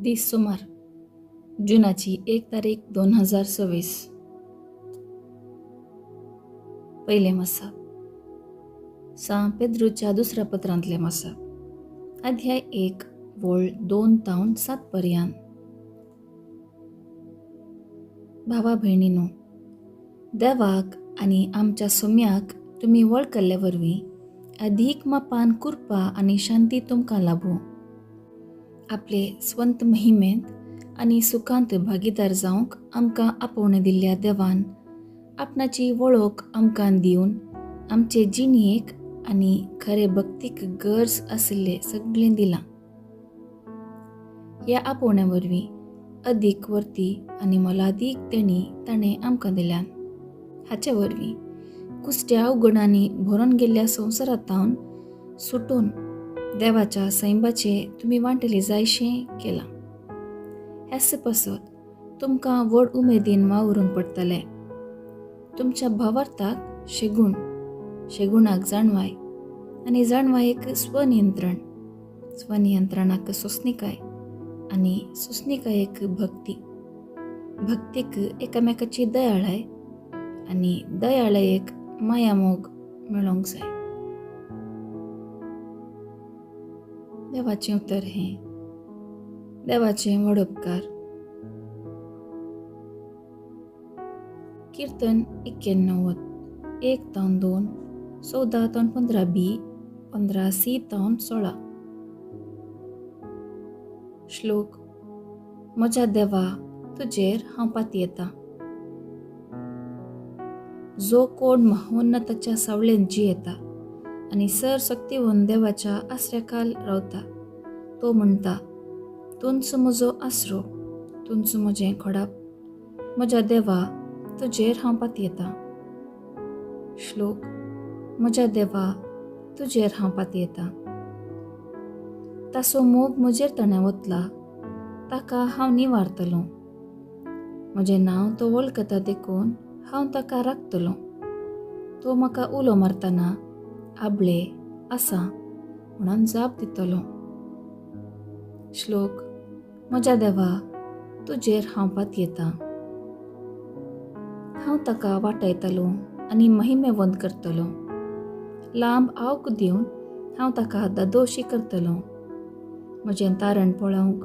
दीस सुमार जुनाची 1 तारीख 2026. पयलें मसाप सां पेद्रूच्या दुसऱ्या पत्रांतलें मसाप, अध्याय 1 वळ 2 तावन 7 पर्यान. भावा भयणीनो, देवाक आनी आमच्या सोम्याक तुमी वळखल्ले वरवीं अधीक मापान कृपा आनी शांती तुमकां लाभूं. आपले स्वंत महिमेंत आनी सुखांत भागीदार जावंक आमकां आपोवणें दिल्ल्या देवान आपणाची वळख आमकां दिवन आमचे जिणेक आनी खरे भक्तीक गरज आशिल्लें सगळें दिलां. ह्या आपोवण्या वरवीं अदीक वर्ती आनी मोलादीक देणी ताणें आमकां दिल्यान. हाचे वरवीं कुसट्या अवगुणांनी भरून गेल्ल्या संवसारांत सुटून देवाच्या सैंबाचे तुमी वांटले जायशें केलां. हेच पासत तुमकां व्हड उमेदीन वावरूंक पडटलें. तुमच्या भावार्थाक शेगूण, शेगुणाक जाणवाय आनी जाणवायेक स्वनियंत्रण, स्वनियंत्रणाक सोंसणीकाय आनी सोंसणीकायेक भक्ती, भक्तीक एकामेकाची दयाळाय आनी दयाळायेक मायामोग मेळोंक जाय. देवाचें उतर हें देवाचें व्हड उपकार. कीर्तन 91 1 तावन 2 14 तावन 15 बी 15 सी तावन 16. श्लोक. म्हज्या देवा, तुजेर हांव पातयेतां. जो कोण महोन्नताच्या सावळेंत जियेता आनी सर सक्तीवन देवाच्या आसऱ्याखाल रावता, तो म्हणटा, तुंच म्हजो आसरो, तुंच म्हजें खोडाप, म्हज्या देवा, तुजेर हांव पातयेतां. श्लोक. म्हज्या देवा, तुजेर हांव पातयेतां. ताचो मोग म्हजेर ताणें वतला, ताका हांव निवारतलो. म्हजें नांव तो वळखता देखून हांव ताका राखतलो. तो म्हाका उलो मारतना आबळे आसा म्हणून जाप दितलो. श्लोक. म्हज्या देवा, तुजेर हांव पातयेतां. हांव ताका वाटायतलो आनी महिमेवंत करतलो. लांब आवक दिवन हांव ताका दादोशी करतलो. म्हजें तारण पळोवंक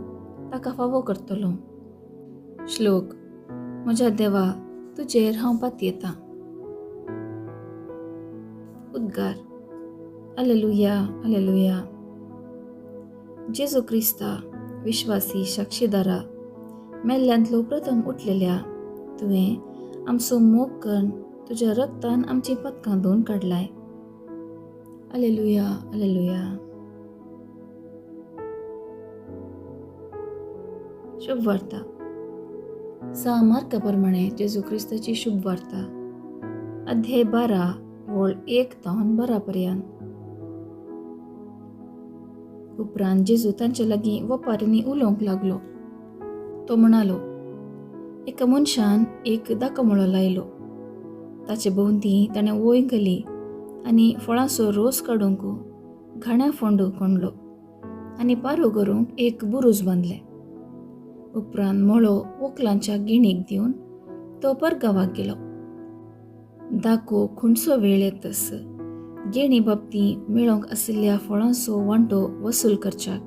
ताका फावो करतलो. श्लोक. म्हज्या देवा, तुजेर हांव पातयेतां. उद्गार. Alleluia, alleluia. जेजू क्रिस्ता, विश्वासी साक्षीदारा, मेल्ल्यांतलो प्रथम उठलेल्या तुवें आमचो मोग करून तुज्या रक्तान आमची पदकां धुवन काडलाय. Alleluia, alleluia. शुभ वार्ता. सा मार्का प्रमाणे जेजू क्रिस्ताची शुभ वार्ता, अध्याय 12 वळ 1 तावन 12 पर्यंत. उपरांत जेजू तांचे लागीं वपारींनी उलोवंक लागलो. तो म्हणालो, एका मनशान एक दाकमळो लायलो. ताचे भोंवती ताणें वंय घाली आनी फळांचो रोस काडूंक घाण्या फोंड कोंडलो आनी पारो करूंक एक बुरूज बांदलें. उपरांत मळो वोकलांच्या गिणीक दिवन तो परगांवाक गेलो. दाको खुणसो वेळ येतस गेणी बाबती मेळोवंक आशिल्ल्या फळांचो वांटो वसूल करच्याक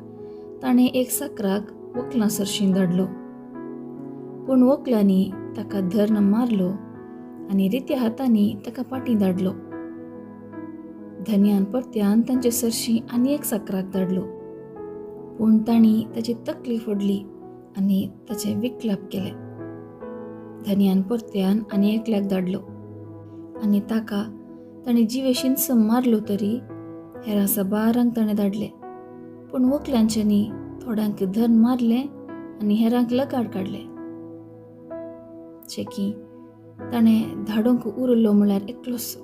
ताणें एक साकराक वकलां सरशीं धाडलो. पूण वकलांनी ताका धर्न मारलो आनी रित्या हातांनी ताका पाटीं धाडलो. धनयान परत्यान तांचे सरशीं आनी एक साकराक धाडलो, पूण तांणी ताची तकली फोडली आनी ताचें विकलाप केलें. धनयान परत्यान आनी एकल्याक धाडलो आनी ताका ताणें जिवेशींच मारलो तरी हेरां साबारांक ताणें धाडले. पूण वकल्यांच्यांनी थोड्यांक धन मारलें आनी हेरांक लगाड काडले. शेकी ताणें धाडूंक उरलो म्हळ्यार एकलोच,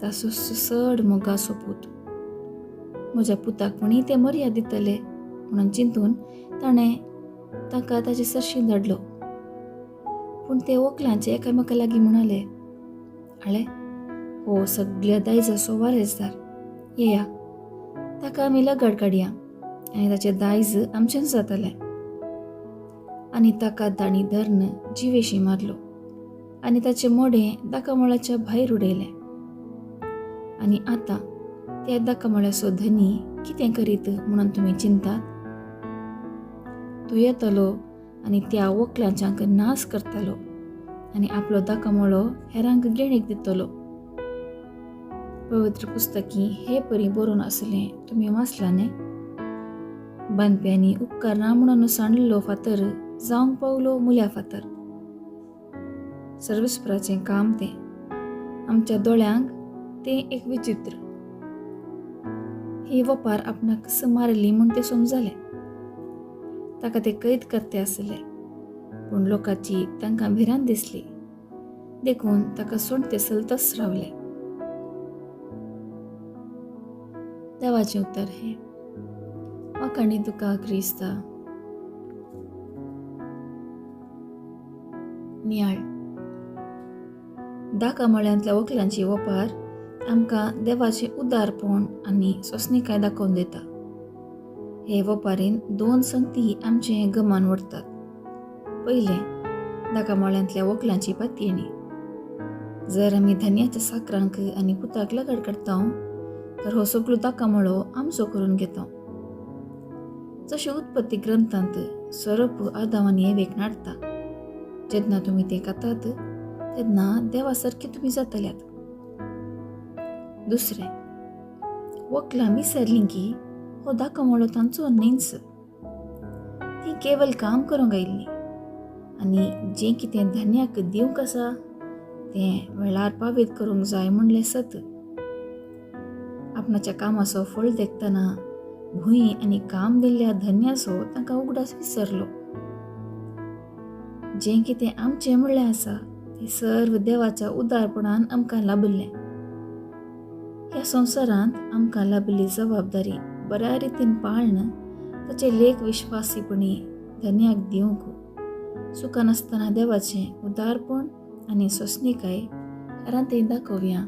ताचो चड मोगाचो पूत. म्हज्या पुताक कोणी ते मर्याद दितले म्हणून चिंतून ताणें ताका ताचे सरशीं धाडलो. पूण ते वकलांचे एकामेका लागीं म्हणाले, आळे, हो सगळ्या दायजाचो वारेसदार, येया ताका आमी लगाड काडया आनी ताचें दायज आमचेंच जातलें. आनी ताका तांणी धरून जिवेशी मारलो आनी ताचें मोडें दाकामळाच्या भायर उडयलें. आनी आतां त्या दाकामळ्याचो धनी कितें करीत म्हणून तुमी चिंतात? तो येतलो आनी त्या वकलांच्यांक नाश करतलो आनी आपलो दाकामळो हेरांक गेणीक दितलो. पवित्र पुस्तकी हे परी बरोवन आसलें तुमी वाचलां न्ही? बांदप्यांनी उपकारना म्हणून सांडलेलो फातर जावंक पावलो मुल्या फातर. सर्वेस्पराचें काम तें, आमच्या दोळ्यांक तें एक विचित्र. ही वपार आपणाक मारली म्हूण तें समजलें. ताका ते कैद करते आसले, पूण लोकांची तांकां भिरांत दिसली, देखून ताका सोडते सलतच रावले. देवाचें उतर हें. वाखाणी तुका क्रिस्ता. नियाळ. दाकामळ्यांतल्या वकलांची वपार आमकां देवाचें उदारपण आनी सोंसणीकाय दाखोवन दिता. हे वपारीन दोन संगती आमचें गमान व्हरतात. पयलें, दाकामळ्यांतल्या वकलांची पातयेणी. जर आमी धन्याच्या साकरांक आनी पुताक लगड काडटा तर हो सगळो दाकामळो आमचो करून घेता. जशें उत्पत्ती ग्रंथांत सोरोप आदाव आनी एवेक नाडटा, जेन्ना तुमी ते खातात तेन्ना देवा सारकी तुमी जातल्यात. दुसरें, वकलां विसरलीं की हो दाकामळो तांचो न्हयच. ती केवल काम करूंक आयिल्लीं आनी जें कितें धन्याक दिवंक आसा तें वेळार पावीत करूंक जाय म्हणलें सत. आपणाच्या कामाचो फळ देखतना भूंय आनी काम दिल्ल्या धन्याचो तांकां उगडास विसरलो. जें कितें आमचें म्हणलें आसा तें सर्व देवाच्या उदारपणान आमकां लाभिल्लें. ह्या संवसारांत आमकां लाभिल्ली जबाबदारी बऱ्या रितीन पाळन ताचें लेख विश्वासीपणी धन्याक दिवंक चुकनासतना देवाचें उदारपण आनी सोंसणीकाय हेरांत दाखोवया.